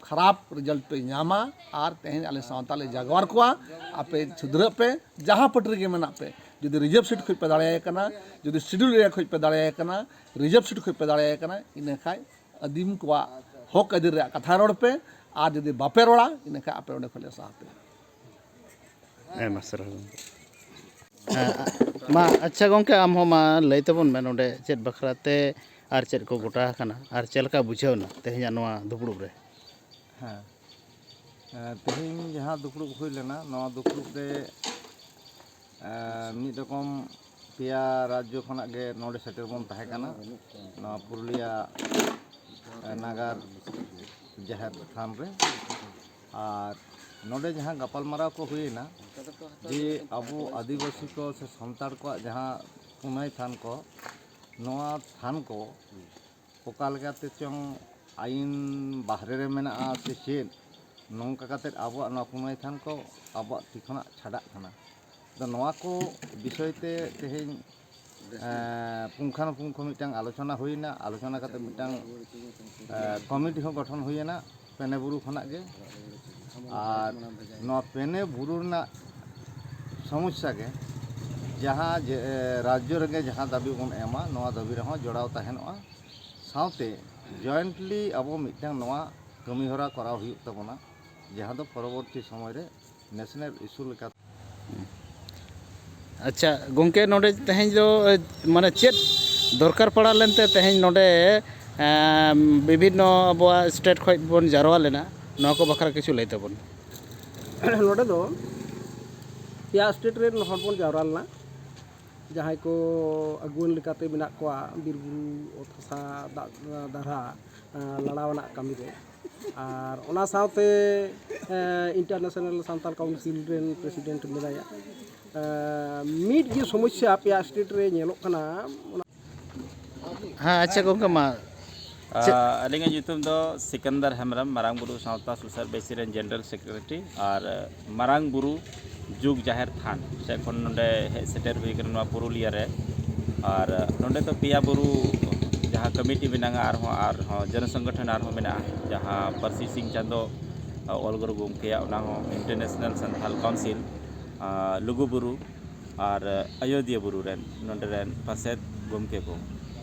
ᱠᱷᱟᱨᱟᱯ result ᱯᱮ ᱧᱟᱢᱟ᱾ ᱟᱨ ᱛᱮᱦᱮᱧ ᱟᱞᱮ ᱥᱟᱶᱛᱟ ᱞᱮ ᱡᱟᱜᱣᱟᱨ ᱠᱚᱣᱟ, ᱟᱯᱮ ᱥᱩᱫᱷᱨᱟᱹᱜ ᱯᱮ, ᱡᱟᱦᱟᱸ party ᱨᱮᱜᱮ ᱢᱮᱱᱟᱜ ᱯᱮ, ᱡᱩᱫᱤ reserve seat ᱠᱷᱚᱱ ᱯᱮ ᱫᱟᱲᱮᱭᱟᱭ ᱠᱟᱱᱟ, ᱡᱩᱫᱤ schedule area ᱠᱷᱚᱱ ᱯᱮ ᱫᱟᱲᱮᱭᱟᱭ ᱠᱟᱱᱟ, reserve seat ᱠᱷᱚᱱ ᱯᱮ ᱫᱟᱲᱮᱭᱟᱭ ᱠᱟᱱᱟ, ᱤᱱᱟᱹ ᱠᱷᱟᱱ ᱟᱹᱫᱤᱢ ᱠᱚᱣᱟᱜ ᱦᱚᱠ ᱟᱹᱭᱫᱟᱹᱨ ᱨᱮᱭᱟᱜ ᱠᱟᱛᱷᱟ ᱨᱚᱲ ᱯᱮ᱾ ᱟᱨ ᱡᱩᱫᱤ ᱵᱟᱯᱮ ᱨᱚᱲᱟ, ᱤᱱᱟᱹ ᱠᱷᱟᱱ ᱟᱯᱮ ᱚᱸᱰᱮ ᱠᱷᱚᱱ ᱞᱮ ᱥᱟᱦᱟ ᱯᱮᱭᱟ᱾ ᱟᱭᱢᱟ ᱥᱟᱨᱦᱟᱣ ᱜᱚᱢᱠᱮ᱾ ᱦᱮᱸ, ᱢᱟ ᱟᱪᱪᱷᱟ ᱜᱚᱢᱠᱮ, ᱟᱢ ᱦᱚᱸ ᱢᱟ ᱞᱟᱹᱭ ᱛᱟᱵᱚᱱ ᱢᱮ ᱱᱚᱰᱮ ᱪᱮᱫ ᱵᱟᱠᱷᱨᱟ ᱛᱮ ᱟᱨ ᱪᱮᱫ ᱠᱚ ᱜᱚᱴᱟ ᱟᱠᱟᱱᱟ ᱟᱨ ᱪᱮᱫ ᱞᱮᱠᱟ ᱵᱩᱡᱷᱟᱹᱣ ᱮᱱᱟ ᱛᱮᱦᱮᱧᱟᱜ ᱱᱚᱣᱟ ᱫᱩᱯᱲᱩᱵ ᱨᱮ? ᱦᱮᱸ, ᱮᱸ, ᱛᱮᱦᱮᱧ ᱡᱟᱦᱟᱸ ᱫᱩᱯᱲᱩᱵ ᱦᱩᱭ ᱞᱮᱱᱟ, ᱱᱚᱣᱟ ᱫᱩᱯᱲᱩᱵ ᱨᱮ ᱮᱸ, ᱢᱤᱫ ᱨᱚᱠᱚᱢ ᱯᱮᱭᱟ ᱨᱟᱡᱽᱡᱚ ᱠᱷᱚᱱᱟᱜ ᱜᱮ ᱱᱚᱰᱮ ᱥᱮᱴᱮᱨ ᱵᱚᱱ ᱛᱟᱦᱮᱸ ᱠᱟᱱᱟ, ᱱᱚᱣᱟ ᱯᱩᱨᱩᱞᱤᱭᱟ, ᱮᱸ, ᱱᱟᱜᱟᱨ ᱡᱟᱦᱮᱨ ᱛᱷᱟᱱ ᱨᱮ᱾ ᱟᱨ ᱱᱚᱰᱮ ᱡᱟᱦᱟᱸ ᱜᱟᱯᱟᱞᱢᱟᱨᱟᱣ ᱠᱚ ᱦᱩᱭᱮᱱᱟ, ᱡᱮ ᱟᱵᱚ ᱟᱹᱫᱤᱵᱟᱹᱥᱤ ᱠᱚ ᱥᱮ ᱥᱟᱱᱛᱟᱲ ᱠᱚᱣᱟᱜ ᱡᱟᱦᱟᱸ ᱯᱩᱱᱟᱹᱭ ᱛᱷᱟᱱ ᱠᱚ, ᱱᱚᱣᱟ ᱛᱷᱟᱱ ᱠᱚ ᱚᱠᱟ ᱞᱮᱠᱟᱛᱮ ᱪᱚᱝ ᱟᱹᱭᱤᱱ ᱵᱟᱦᱨᱮ ᱨᱮ ᱢᱮᱱᱟᱜᱼᱟ ᱥᱮ ᱪᱮᱫ, ᱱᱚᱝᱠᱟ ᱠᱟᱛᱮᱫ ᱟᱵᱚᱣᱟᱜ ᱱᱚᱣᱟ ᱯᱩᱱᱟᱹᱭ ᱛᱷᱟᱱ ᱠᱚ ᱟᱵᱚᱣᱟᱜ ᱛᱤ ᱠᱷᱚᱱᱟᱜ ᱪᱷᱟᱰᱟᱜ ᱠᱟᱱᱟ᱾ ᱟᱫᱚ ᱱᱚᱣᱟ ᱠᱚ ᱵᱤᱥᱚᱭ ᱛᱮ ᱛᱮᱦᱮᱧ, ᱮᱸ, ᱯᱩᱝᱠᱷᱟᱱᱩᱯᱩᱝᱠᱷᱚ ᱢᱤᱫᱴᱟᱝ ᱟᱞᱳᱪᱚᱱᱟ ᱦᱩᱭᱱᱟ᱾ ᱟᱞᱳᱪᱚᱱᱟ ᱠᱟᱛᱮ ᱢᱤᱫᱴᱟᱝ, ᱮᱸ, ᱠᱚᱢᱤᱴᱤ ᱦᱚᱸ ᱜᱚᱴᱷᱚᱱ ᱦᱩᱭᱮᱱᱟ ᱯᱮᱱᱮ ᱵᱩᱨᱩ ᱠᱷᱚᱱᱟᱜ ᱜᱮ᱾ ᱟᱨ ᱱᱚᱣᱟ ᱯᱮᱱᱮ ᱵᱩᱨᱩ ᱨᱮᱱᱟᱜ ᱥᱚᱢᱚᱥᱥᱟ ᱜᱮ ᱡᱟᱦᱟᱸ ᱡᱮ, ᱮ, ᱨᱟᱡᱽᱡᱚ ᱨᱮᱜᱮ ᱡᱟᱦᱟᱸ ᱫᱟᱹᱵᱤ ᱵᱚᱱ ᱮᱢᱟ, ᱱᱚᱣᱟ ᱫᱟᱹᱵᱤ ᱨᱮᱦᱚᱸ ᱡᱚᱲᱟᱣ ᱛᱟᱦᱮᱱᱚᱜᱼᱟ᱾ ᱥᱟᱶᱛᱮ jointly ᱟᱵᱚ ᱢᱤᱫᱴᱟᱝ ᱱᱚᱣᱟ ᱠᱟᱹᱢᱤᱦᱚᱨᱟ ᱠᱚᱨᱟᱣ ᱦᱩᱭᱩᱜ ᱛᱟᱵᱚᱱᱟ, ᱡᱟᱦᱟᱸ ᱫᱚ ᱯᱚᱨᱚᱵᱚᱨᱛᱤ ᱥᱚᱢᱚᱭ ᱨᱮ national issue ᱞᱮᱠᱟᱛᱮ᱾ ᱟᱪᱪᱷᱟ ᱜᱚᱢᱠᱮ, ᱱᱚᱰᱮ ᱛᱮᱦᱮᱧ ᱫᱚ, ᱮ, ᱢᱟᱱᱮ ᱪᱮᱫ ᱫᱚᱨᱠᱟᱨ ᱯᱟᱲᱟᱣ ᱞᱮᱱᱛᱮ ᱛᱮᱦᱮᱧ ᱱᱚᱰᱮ, ᱮᱢ, ᱵᱤᱵᱷᱤᱱᱱᱚ ᱟᱵᱚᱣᱟᱜ state ᱠᱷᱚᱱ ᱵᱚᱱ ᱡᱟᱨᱣᱟ ᱞᱮᱱᱟ, ᱱᱚᱣᱟ ᱠᱚ ᱵᱟᱠᱷᱨᱟ ᱠᱤᱪᱷᱩ ᱞᱟᱹᱭ ᱛᱟᱵᱚᱱ? ᱱᱚᱰᱮ ᱫᱚ ᱯᱮᱭᱟ state ᱨᱮᱱ ᱦᱚᱲ ᱵᱚᱱ ᱡᱟᱣᱨᱟ ᱞᱮᱱᱟ, ᱡᱟᱦᱟᱸᱭ ᱠᱚ ᱟᱹᱜᱩᱣᱟᱹᱱ ᱞᱮᱠᱟᱛᱮ ᱢᱮᱱᱟᱜ ᱠᱚᱣᱟ, ᱵᱤᱨ ᱵᱩᱨᱩ, ᱚᱛ ᱦᱟᱥᱟ, ᱫᱟᱜ ᱫᱟᱨᱦᱟ, ᱟᱸ, ᱞᱟᱲᱟᱣ ᱟᱱᱟᱜ ᱠᱟᱹᱢᱤ ᱨᱮ᱾ ᱟᱨ ᱚᱱᱟ ᱥᱟᱶᱛᱮ, ᱮᱸ, International Santal Council ᱨᱮᱱ president ᱢᱮᱱᱟᱭᱟ᱾ ᱮᱸ, ᱢᱤᱫ ᱜᱮ ᱥᱚᱢᱚᱥᱥᱟ ᱟᱯᱮᱭᱟᱜ state ᱨᱮ ᱧᱮᱞᱚᱜ ᱠᱟᱱᱟ, ᱚᱱᱟ ᱦᱮᱸ, ᱟᱪᱪᱷᱟ ᱜᱚᱢᱠᱮ, ᱢᱟ᱾ ᱪᱮᱫ? ᱟᱹᱞᱤᱧᱟᱜ ᱧᱩᱛᱩᱢ ᱫᱚ ᱥᱤᱠᱟᱱᱫᱟᱨ ᱦᱮᱢᱵᱨᱚᱢ, ᱢᱟᱨᱟᱝ ᱵᱩᱨᱩ ᱥᱟᱶᱛᱟ ᱥᱩᱥᱟᱹᱨ ᱵᱮᱥᱤ ᱨᱮᱱ general secretary ᱟᱨ ᱢᱟᱨᱟᱝ ᱵᱩᱨᱩ ᱡᱩᱜᱽ ᱡᱟᱦᱮᱨ ᱛᱷᱟᱱ ᱥᱮᱫ ᱠᱷᱚᱱ ᱱᱚᱰᱮ ᱦᱮᱡ ᱥᱮᱴᱮᱨ ᱦᱩᱭ ᱠᱟᱱᱟ ᱱᱚᱣᱟ ᱯᱩᱨᱩᱞᱤᱭᱟᱹ ᱨᱮ᱾ ᱟᱨ ᱱᱚᱰᱮ ᱫᱚ ᱯᱮᱭᱟ ᱵᱩᱨᱩ ᱡᱟᱦᱟᱸ ᱠᱚᱢᱤᱴᱤ ᱢᱮᱱᱟᱜᱼᱟ, ᱟᱨᱦᱚᱸ, ᱟᱨᱦᱚᱸ ᱡᱚᱱᱚ ᱥᱚᱝᱜᱚᱴᱷᱚᱱ ᱟᱨᱦᱚᱸ ᱢᱮᱱᱟᱜᱼᱟ, ᱡᱟᱦᱟᱸ ᱯᱟᱹᱨᱥᱤ ᱥᱤᱝ ᱪᱟᱸᱫᱚ, ᱚᱞ ᱜᱩᱨᱩ ᱜᱚᱢᱠᱮᱭᱟᱜ, ᱚᱱᱟ ᱦᱚᱸ International Santal Council, ᱟᱨ ᱞᱩᱜᱩ ᱵᱩᱨᱩ, ᱟᱨ ᱟᱡᱳᱫᱤᱭᱟᱹ ᱵᱩᱨᱩ ᱨᱮᱱ ᱱᱚᱰᱮ ᱨᱮᱱ ᱯᱟᱨᱥᱮᱛ ᱜᱚᱢᱠᱮ ᱠᱚ᱾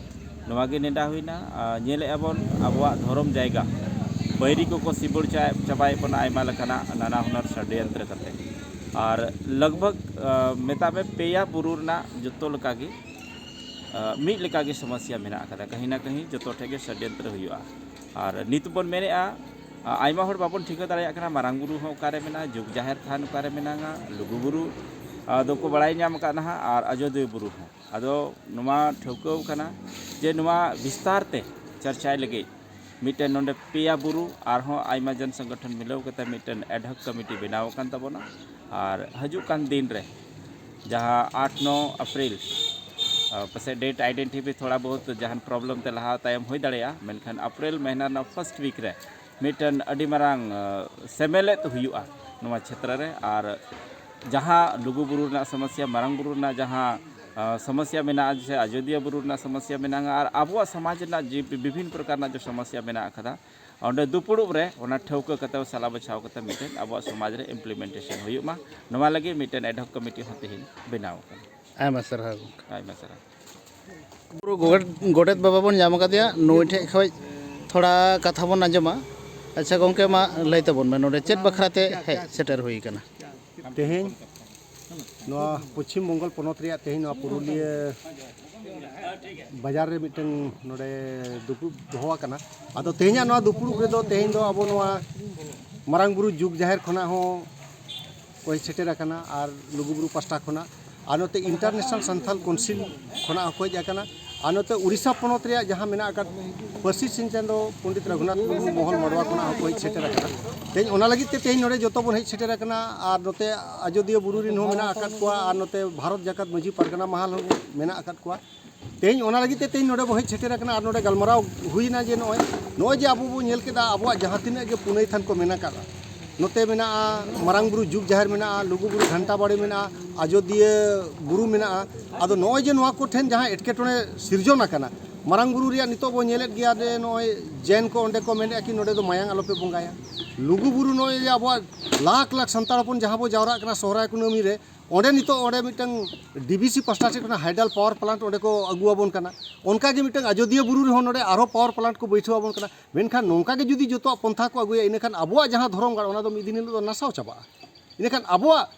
ᱱᱚᱣᱟ ᱜᱮ ᱱᱮᱰᱟ ᱦᱩᱭᱱᱟ᱾ ᱟᱨ ᱧᱮᱞᱮᱫᱼᱟ ᱵᱚᱱ ᱟᱵᱚᱣᱟᱜ ᱫᱷᱚᱨᱚᱢ ᱡᱟᱭᱜᱟ ᱵᱟᱹᱭᱨᱤ ᱠᱚᱠᱚ ᱥᱤᱵᱚᱲ ᱪᱟ-, ᱪᱟᱵᱟᱭᱮᱫ ᱵᱚᱱᱟ ᱟᱭᱢᱟ ᱞᱮᱠᱟᱱᱟᱜ ᱱᱟᱱᱟ ᱦᱩᱱᱟᱹᱨ ᱥᱟᱰᱮᱭᱚᱱᱛᱨᱚ ᱠᱟᱛᱮ᱾ ᱟᱨ ᱞᱟᱜᱽ ᱵᱷᱟᱜᱽ, ᱟ, ᱢᱮᱛᱟᱜ ᱢᱮ ᱯᱮᱭᱟ ᱵᱩᱨᱩ ᱨᱮᱱᱟᱜ ᱡᱚᱛᱚ ᱞᱮᱠᱟᱜᱮ, ᱟ, ᱢᱤᱫ ᱞᱮᱠᱟᱜᱮ ᱥᱚᱢᱚᱥᱥᱟ ᱢᱮᱱᱟᱜ ᱟᱠᱟᱫᱟ᱾ ᱠᱟᱹᱦᱤ ᱱᱟ ᱠᱟᱹᱦᱤ ᱡᱚᱛᱚ ᱴᱷᱮᱱ ᱜᱮ ᱥᱟᱰᱮᱭᱚᱱᱛᱨᱚ ᱦᱩᱭᱩᱜᱼᱟ᱾ ᱟᱨ ᱱᱤᱛ ᱵᱚᱱ ᱢᱮᱱᱮᱫᱼᱟ, ᱟ-, ᱟᱭᱢᱟ ᱦᱚᱲ ᱵᱟᱵᱚᱱ ᱴᱷᱤᱠᱟᱹ ᱫᱟᱲᱮᱭᱟᱜ ᱠᱟᱱᱟ ᱢᱟᱨᱟᱝ ᱵᱩᱨᱩ ᱦᱚᱸ ᱚᱠᱟᱨᱮ ᱢᱮᱱᱟᱜᱼᱟ, ᱡᱩᱜᱽ ᱡᱟᱦᱮᱨ ᱛᱷᱟᱱ ᱚᱠᱟᱨᱮ ᱢᱮᱱᱟᱜᱼᱟ, ᱞᱩᱜᱩ ᱵᱩᱨᱩ, ᱫᱚᱠᱚ ᱵᱟᱲᱟᱭ ᱧᱟᱢ ᱟᱠᱟᱫ ᱱᱟᱦᱟᱜ, ᱟᱨ ᱟᱡᱳᱫᱤᱭᱟᱹ ᱵᱩᱨᱩ ᱦᱚᱸ᱾ ᱟᱫᱚ ᱱᱚᱣᱟ ᱴᱷᱟᱹᱣᱠᱟᱹ ᱠᱟᱱᱟ ᱡᱮ ᱱᱚᱣᱟ ᱵᱤᱥᱛᱟᱨ ᱛᱮ ᱪᱟᱨᱪᱟᱭ ᱞᱟᱹᱜᱤᱫ ᱢᱤᱫᱴᱮᱱ ᱱᱚᱰᱮ ᱯᱮᱭᱟ ᱵᱩᱨᱩ ᱟᱨᱦᱚᱸ ᱟᱭᱢᱟ ᱡᱚᱱ ᱥᱚᱝᱜᱚᱴᱷᱚᱱ ᱢᱤᱞᱟᱹᱣ ᱠᱟᱛᱮ ᱢᱤᱫᱴᱮᱱ ᱮᱰᱦᱚᱠ ᱠᱚᱢᱤᱴᱤ ᱵᱮᱱᱟᱣ ᱟᱠᱟᱱ ᱛᱟᱵᱚᱱᱟ᱾ ᱟᱨ ᱦᱤᱡᱩᱜ ᱠᱟᱱ ᱫᱤᱱ ᱨᱮ ᱡᱟᱦᱟᱸ ᱟᱴ ᱱᱚ ᱮᱯᱨᱤᱞ, ᱯᱟᱥᱮᱡ ᱰᱮᱴ ᱟᱭᱰᱮᱱᱴᱤᱯᱷᱟᱭ ᱛᱷᱚᱲᱟ ᱵᱚᱦᱩᱛ ᱡᱟᱦᱟᱱ ᱯᱨᱚᱵᱞᱮᱢ ᱛᱮ ᱞᱟᱦᱟ ᱛᱟᱭᱚᱢ ᱦᱩᱭ ᱫᱟᱲᱮᱭᱟᱜᱼᱟ, ᱢᱮᱱᱠᱷᱟᱱ ᱮᱯᱨᱤᱞ ᱢᱟᱹᱦᱱᱟᱹ ᱨᱮᱱᱟᱜ ᱯᱷᱟᱥᱴ ᱣᱤᱠ ᱨᱮ ᱢᱤᱫᱴᱮᱱ ᱟᱹᱰᱤ ᱢᱟᱨᱟᱝ ᱥᱮᱢᱮᱞᱮᱫ ᱦᱩᱭᱩᱜᱼᱟ ᱱᱚᱣᱟ ᱪᱷᱮᱛᱨᱚ ᱨᱮ᱾ ᱟᱨ ᱡᱟᱦᱟᱸ ᱞᱩᱜᱩ ᱵᱩᱨᱩ ᱨᱮᱱᱟᱜ ᱥᱚᱢᱚᱥᱭᱟ, ᱢᱟᱨᱟᱝ ᱵᱩᱨᱩ ᱨᱮᱱᱟᱜ ᱡᱟᱦᱟᱸ ᱥᱚᱢᱚᱥᱭᱟ ᱢᱮᱱᱟᱜᱼᱟ, ᱥᱮ ᱟᱡᱳᱫᱤᱭᱟᱹ ᱵᱩᱨᱩ ᱨᱮᱱᱟᱜ ᱥᱚᱢᱚᱥᱭᱟ ᱢᱮᱱᱟᱜᱼᱟ, ᱟᱨ ᱟᱵᱚᱣᱟᱜ ᱥᱚᱢᱟᱡᱽ ᱨᱮᱱᱟᱜ ᱡᱮ ᱵᱤᱵᱷᱤᱱᱱ ᱯᱨᱚᱠᱟᱨ ᱨᱮᱱᱟᱜ ᱡᱮ ᱥᱚᱢᱚᱥᱭᱟ ᱢᱮᱱᱟᱜ ᱟᱠᱟᱫᱟ, ᱚᱸᱰᱮ ᱫᱩᱯᱩᱲᱩᱵ ᱨᱮ ᱚᱱᱟ ᱴᱷᱟᱹᱣᱠᱟᱹ ᱠᱟᱛᱮ, ᱥᱟᱞᱟ ᱵᱟᱪᱷᱟᱣ ᱠᱟᱛᱮ ᱢᱤᱫᱴᱮᱱ ᱟᱵᱚᱣᱟᱜ ᱥᱚᱢᱟᱡᱽ ᱨᱮ ᱤᱢᱯᱞᱤᱢᱮᱱᱴᱮᱥᱚᱱ ᱦᱩᱭᱩᱜ ᱢᱟ, ᱱᱚᱣᱟ ᱞᱟᱹᱜᱤᱫ ᱢᱤᱫᱴᱮᱱ ᱮᱰᱦᱚᱠ ᱠᱚᱢᱤᱴᱤ ᱦᱚᱸ ᱛᱮᱦᱮᱧ ᱵᱮᱱᱟᱣ ᱟᱠᱟᱱᱟ᱾ ᱟᱭᱢᱟ ᱥᱟᱨᱦᱟᱣ ᱜᱚᱢᱠᱮ᱾ ᱟᱭᱢᱟ ᱥᱟᱨᱦᱟᱣ᱾ ᱵᱩᱨᱩ ᱜᱚᱰᱮᱛ, ᱜᱚᱰᱮᱛ ᱵᱟᱵᱟ ᱵᱚᱱ ᱧᱟᱢ ᱟᱠᱟᱫᱮᱭᱟ, ᱱᱩᱭ ᱴᱷᱮᱱ ᱠᱷᱚᱱ ᱛᱷᱚᱲᱟ ᱠᱟᱛᱷᱟ ᱵᱚᱱ ᱟᱸᱡᱚᱢᱟ᱾ ᱟᱪᱪᱷᱟ ᱜᱚᱢᱠᱮ, ᱢᱟ ᱞᱟᱹᱭ ᱛᱟᱵᱚᱱ ᱢᱮ, ᱱᱚᱰᱮ ᱪᱮᱫ ᱵᱟᱠᱷᱨᱟ ᱛᱮ ᱦᱮᱡ ᱥᱮᱴᱮᱨ ᱦᱩᱭ ᱟᱠᱟᱱᱟ? ᱛᱮᱦᱮᱧ ᱱᱚᱣᱟ ᱯᱚᱪᱷᱤᱢ ᱵᱚᱝᱜᱚᱞ ᱯᱚᱱᱚᱛ ᱨᱮᱭᱟᱜ ᱛᱮᱦᱮᱧ ᱱᱚᱣᱟ ᱯᱩᱨᱩᱞᱤᱭᱟᱹ ᱵᱟᱡᱟᱨ ᱨᱮ ᱢᱤᱫᱴᱟᱝ ᱱᱚᱰᱮ ᱫᱩᱯᱲᱩᱵ ᱫᱚᱦᱚ ᱟᱠᱟᱱᱟ᱾ ᱟᱫᱚ ᱛᱮᱦᱮᱧᱟᱜ ᱱᱚᱣᱟ ᱫᱩᱯᱲᱩᱵ ᱨᱮᱫᱚ ᱛᱮᱦᱮᱧ ᱫᱚ ᱟᱵᱚ ᱱᱚᱣᱟ ᱢᱟᱨᱟᱝ ᱵᱩᱨᱩ ᱡᱩᱜᱽ ᱡᱟᱦᱮᱨ ᱠᱷᱚᱱᱟᱜ ᱦᱚᱸ ᱠᱚ ᱦᱮᱡ ᱥᱮᱴᱮᱨ ᱟᱠᱟᱱᱟ, ᱟᱨ ᱞᱩᱜᱩᱵᱩᱨᱩ ᱯᱟᱥᱴᱟ ᱠᱷᱚᱱᱟᱜ, ᱟᱨ ᱱᱚᱛᱮ ᱤᱱᱴᱟᱨᱱᱮᱥᱱᱟᱞ ᱥᱟᱱᱛᱷᱟᱞ ᱠᱟᱣᱩᱱᱥᱤᱞ ᱠᱷᱚᱱᱟᱜ ᱦᱚᱸᱠᱚ ᱦᱮᱡ ᱟᱠᱟᱱᱟ, ᱟᱨ ᱱᱚᱛᱮ ᱩᱲᱤᱥᱥᱟ ᱯᱚᱱᱚᱛ ᱨᱮᱭᱟᱜ ᱡᱟᱦᱟᱸ ᱢᱮᱱᱟᱜ ᱟᱠᱟᱫ ᱯᱟᱹᱨᱥᱤ ᱥᱤᱧ ᱪᱟᱸᱫᱚ ᱯᱚᱱᱰᱤᱛ ᱨᱚᱜᱷᱩᱱᱟᱛᱷ ᱢᱩᱨᱢᱩ ᱢᱚᱦᱚᱞ ᱢᱟᱰᱣᱟ ᱠᱷᱚᱱᱟᱜ ᱦᱚᱸᱠᱚ ᱦᱮᱡ ᱥᱮᱴᱮᱨ ᱟᱠᱟᱱᱟ᱾ ᱛᱮᱦᱮᱧ ᱚᱱᱟ ᱞᱟᱹᱜᱤᱫ ᱛᱮ ᱛᱮᱦᱮᱧ ᱱᱚᱰᱮ ᱡᱚᱛᱚ ᱵᱚᱱ ᱦᱮᱡ ᱥᱮᱴᱮᱨ ᱟᱠᱟᱱᱟ, ᱟᱨ ᱱᱚᱛᱮ ᱟᱡᱚᱫᱤᱭᱟᱹ ᱵᱩᱨᱩ ᱨᱮᱱ ᱦᱚᱸ ᱢᱮᱱᱟᱜ ᱟᱠᱟᱫ ᱠᱚᱣᱟ, ᱟᱨ ᱱᱚᱛᱮ ᱵᱷᱟᱨᱚᱛ ᱡᱟᱠᱟᱛ ᱢᱟᱹᱡᱷᱤ ᱯᱟᱨᱜᱟᱱᱟ ᱢᱟᱦᱟᱞ ᱦᱚᱸ ᱢᱮᱱᱟᱜ ᱟᱠᱟᱫ ᱠᱚᱣᱟ᱾ ᱛᱮᱦᱮᱧ ᱚᱱᱟ ᱞᱟᱹᱜᱤᱫ ᱛᱮ ᱛᱮᱦᱮᱧ ᱱᱚᱰᱮ ᱵᱚ ᱦᱮᱡ ᱥᱮᱴᱮᱨ ᱟᱠᱟᱱᱟ, ᱟᱨ ᱱᱚᱰᱮ ᱜᱟᱞᱢᱟᱨᱟᱣ ᱦᱩᱭᱱᱟ ᱡᱮ ᱱᱚᱜᱼᱚᱭ, ᱱᱚᱜᱼᱚᱭ ᱡᱮ ᱟᱵᱚ ᱵᱚ ᱧᱮᱞ ᱠᱮᱫᱟ ᱟᱵᱚᱣᱟᱜ ᱡᱟᱦᱟᱸ ᱛᱤᱱᱟᱹᱜ ᱜᱮ ᱯᱩᱱᱟᱹᱭ ᱛᱷᱟᱱ ᱠᱚ ᱢᱮᱱᱟᱜ ᱟᱠᱟᱫᱟ, ᱱᱚᱛᱮ ᱢᱮᱱᱟᱜᱼᱟ ᱢᱟᱨᱟᱝ ᱵᱩᱨᱩ ᱡᱩᱜᱽ ᱡᱟᱦᱮᱨ ᱢᱮᱱᱟᱜᱼᱟ, ᱞᱩᱜᱩ ᱵᱩᱨᱩ ᱜᱷᱟᱱᱴᱟ ᱵᱟᱲᱮ ᱢᱮᱱᱟᱜᱼᱟ, ᱟᱡᱚᱫᱤᱭᱟᱹ ᱵᱩᱨᱩ ᱢᱮᱱᱟᱜᱼᱟ᱾ ᱟᱫᱚ ᱱᱚᱜᱼᱚᱭ ᱡᱮ ᱱᱚᱣᱟ ᱠᱚ ᱴᱷᱮᱱ ᱡᱟᱦᱟᱸ ᱮᱴᱠᱮᱴᱚᱬᱮ ᱥᱤᱨᱡᱚᱱ ᱟᱠᱟᱱᱟ, ᱢᱟᱨᱟᱝ ᱵᱩᱨᱩ ᱨᱮᱭᱟᱜ ᱱᱤᱛᱚᱜ ᱵᱚ ᱧᱮᱞᱮᱫ ᱜᱮᱭᱟ ᱡᱮ ᱱᱚᱜᱼᱚᱭ ᱡᱮᱱ ᱠᱚ ᱚᱸᱰᱮ ᱠᱚ ᱢᱮᱱᱮᱫᱼᱟ ᱠᱤ ᱱᱚᱰᱮ ᱫᱚ ᱢᱟᱭᱟᱝ ᱟᱞᱚᱯᱮ ᱵᱚᱸᱜᱟᱭᱟ᱾ ᱞᱩᱜᱩ ᱵᱩᱨᱩ ᱱᱚᱜᱼᱚᱭ ᱡᱮ ᱟᱵᱚᱣᱟᱜ ᱞᱟᱠᱷ ᱞᱟᱠᱷ ᱥᱟᱱᱛᱟᱲ ᱦᱚᱯᱚᱱ ᱡᱟᱦᱟᱸ ᱵᱚ ᱡᱟᱣᱨᱟᱜ ᱠᱟᱱᱟ ᱥᱚᱦᱨᱟᱭ ᱠᱩᱱᱟᱹᱢᱤ ᱨᱮ, ᱚᱸᱰᱮ ᱱᱤᱛᱚᱜ ᱚᱸᱰᱮ ᱢᱤᱫᱴᱟᱝ ᱰᱤ ᱵᱷᱤ ᱥᱤ ᱯᱟᱥᱴᱟ ᱥᱮᱫ ᱠᱷᱚᱱᱟᱜ ᱦᱟᱭᱰᱟᱞ ᱯᱟᱣᱟᱨ ᱯᱞᱟᱱᱴ ᱚᱸᱰᱮ ᱠᱚ ᱟᱹᱜᱩ ᱟᱵᱚᱱ ᱠᱟᱱᱟ᱾ ᱚᱱᱠᱟ ᱜᱮ ᱢᱤᱫᱴᱟᱝ ᱟᱡᱚᱫᱤᱭᱟᱹ ᱵᱩᱨᱩ ᱨᱮᱦᱚᱸ ᱱᱚᱰᱮ ᱟᱨᱦᱚᱸ ᱯᱟᱣᱟᱨ ᱯᱞᱟᱱᱴ ᱠᱚ ᱵᱟᱹᱭᱴᱷᱟᱹᱣ ᱟᱵᱚᱱ ᱠᱟᱱᱟ᱾ ᱢᱮᱱᱠᱷᱟᱱ ᱱᱚᱝᱠᱟ ᱜᱮ ᱡᱩᱫᱤ ᱡᱚᱛᱚᱣᱟᱜ ᱯᱚᱱᱛᱷᱟ ᱠᱚ ᱟᱹᱜᱩᱭᱟ, ᱤᱱᱟᱹᱠᱷᱟᱱ ᱟᱵᱚᱣᱟᱜ ᱡᱟᱦᱟᱸ ᱫᱷᱚᱨᱚᱢ ᱜᱟᱲ, ᱚᱱᱟ ᱫᱚ ᱢᱤᱫ ᱫᱤᱱ ᱦᱤᱞᱳᱜ ᱫᱚ ᱱᱟᱥᱟᱣ ᱪᱟᱵᱟᱜᱼᱟ᱾ ᱤᱱᱟᱹᱠᱷᱟᱱ ᱟᱵᱚᱣᱟᱜ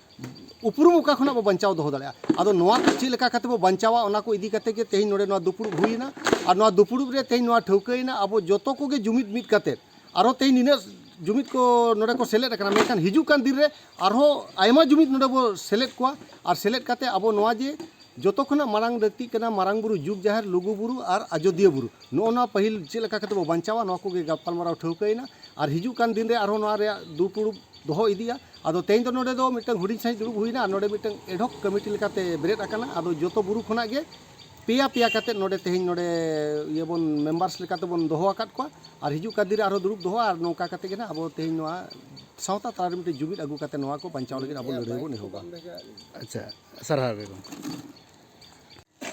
ᱩᱯᱨᱩᱢ ᱚᱠᱟ ᱠᱷᱚᱱᱟᱜ ᱵᱚ ᱵᱟᱧᱪᱟᱣ ᱫᱚᱦᱚ ᱫᱟᱲᱮᱭᱟᱜᱼᱟ? ᱟᱫᱚ ᱱᱚᱣᱟ ᱠᱚ ᱪᱮᱫ ᱞᱮᱠᱟ ᱠᱟᱛᱮ ᱵᱚ ᱵᱟᱧᱪᱟᱣᱟ, ᱚᱱᱟ ᱠᱚ ᱤᱫᱤ ᱠᱟᱛᱮ ᱜᱮ ᱛᱮᱦᱮᱧ ᱱᱚᱰᱮ ᱱᱚᱣᱟ ᱫᱩᱯᱲᱩᱵ ᱦᱩᱭᱮᱱᱟ᱾ ᱟᱨ ᱱᱚᱣᱟ ᱫᱩᱯᱲᱩᱵ ᱨᱮ ᱛᱮᱦᱮᱧ ᱱᱚᱣᱟ ᱴᱷᱟᱹᱣᱠᱟᱹᱭᱮᱱᱟ, ᱟᱵᱚ ᱡᱚᱛᱚ ᱠᱚᱜᱮ ᱡᱩᱢᱤᱫ ᱢᱤᱫ ᱠᱟᱛᱮ ᱟᱨᱚ ᱛᱮᱦᱮᱧ ᱱᱤᱱᱟᱹᱜ ᱡᱩᱢᱤᱫ ᱠᱚ ᱱᱚᱰᱮ ᱠᱚ ᱥᱮᱞᱮᱫ ᱟᱠᱟᱱᱟ, ᱢᱮᱱᱠᱷᱟᱱ ᱦᱤᱡᱩᱜ ᱠᱟᱱ ᱫᱤᱱ ᱨᱮ ᱟᱨᱦᱚᱸ ᱟᱭᱢᱟ ᱡᱩᱢᱤᱫ ᱱᱚᱰᱮ ᱵᱚ ᱥᱮᱞᱮᱫ ᱠᱚᱣᱟ᱾ ᱟᱨ ᱥᱮᱞᱮᱫ ᱠᱟᱛᱮ ᱟᱵᱚ ᱱᱚᱣᱟ ᱡᱮ ᱡᱚᱛᱚ ᱠᱷᱚᱱᱟᱜ ᱢᱟᱨᱟᱝ ᱞᱟᱹᱠᱛᱤᱜ ᱠᱟᱱᱟ ᱢᱟᱨᱟᱝ ᱵᱩᱨᱩ, ᱡᱩᱜᱽ ᱡᱟᱦᱮᱨ, ᱞᱩᱜᱩ ᱵᱩᱨᱩ ᱟᱨ ᱟᱡᱚᱫᱤᱭᱟᱹ ᱵᱩᱨᱩ, ᱱᱚᱜᱼᱚ ᱱᱚᱣᱟ ᱯᱟᱹᱦᱤᱞ ᱪᱮᱫ ᱞᱮᱠᱟ ᱠᱟᱛᱮ ᱵᱚ ᱵᱟᱧᱪᱟᱣᱟ, ᱱᱚᱣᱟ ᱠᱚᱜᱮ ᱜᱟᱯᱟᱞᱢᱟᱨᱟᱣ ᱴᱷᱟᱹᱣᱠᱟᱹᱭᱮᱱᱟ᱾ ᱟᱨ ᱦᱤᱡᱩᱜ ᱠᱟᱱ ᱫᱤᱱ ᱨᱮ ᱟᱨᱦᱚᱸ ᱱᱚᱣᱟ ᱨᱮᱭᱟᱜ ᱫᱩᱯᱲᱩᱵ ᱫᱚᱦᱚ ᱤᱫᱤᱜᱼᱟ᱾ ᱟᱫᱚ ᱛᱮᱦᱮᱧ ᱫᱚ ᱱᱚᱰᱮ ᱫᱚ ᱢᱤᱫᱴᱟᱝ ᱦᱩᱰᱤᱧ ᱥᱟᱺᱦᱤᱡ ᱫᱩᱲᱩᱵ ᱦᱩᱭᱱᱟ, ᱟᱨ ᱱᱚᱰᱮ ᱢᱤᱫᱴᱟᱝ ad hoc committee ᱞᱮᱠᱟᱛᱮ ᱵᱮᱨᱮᱫ ᱟᱠᱟᱱᱟ᱾ ᱟᱫᱚ ᱡᱚᱛᱚ ᱵᱩᱨᱩ ᱠᱷᱚᱱᱟᱜ ᱜᱮ ᱯᱮᱭᱟ ᱯᱮᱭᱟ ᱠᱟᱛᱮ ᱱᱚᱰᱮ ᱛᱮᱦᱮᱧ ᱱᱚᱰᱮ ᱤᱭᱟᱹ ᱵᱚᱱ members ᱞᱮᱠᱟᱛᱮ ᱵᱚᱱ ᱫᱚᱦᱚ ᱟᱠᱟᱫ ᱠᱚᱣᱟ᱾ ᱟᱨ ᱦᱤᱡᱩᱜ ᱠᱟᱱ ᱫᱤᱱ ᱨᱮ ᱟᱨᱦᱚᱸ ᱫᱩᱲᱩᱵ ᱫᱚᱦᱚᱜᱼᱟ, ᱟᱨ ᱱᱚᱝᱠᱟ ᱠᱟᱛᱮ ᱜᱮ ᱱᱟᱦᱟᱜ ᱟᱵᱚ ᱛᱮᱦᱮᱧ ᱱᱚᱣᱟ ᱥᱟᱶᱛᱟ ᱛᱟᱞᱟ ᱨᱮ ᱢᱤᱫᱴᱮᱱ ᱡᱩᱢᱤᱫ ᱟᱹᱜᱩ ᱠᱟᱛᱮ ᱱᱚᱣᱟ ᱠᱚ ᱵᱟᱧᱪᱟᱣ ᱞᱟᱹᱜᱤᱫ ᱟᱵᱚ ᱞᱟᱹᱲᱦᱟᱹᱭ ᱵᱚᱱ ᱮᱦᱚᱵᱟ᱾ ᱟᱪᱪᱷᱟ, ᱥᱟᱨᱦᱟᱣ ᱜᱮ ᱜᱚᱢᱠᱮ᱾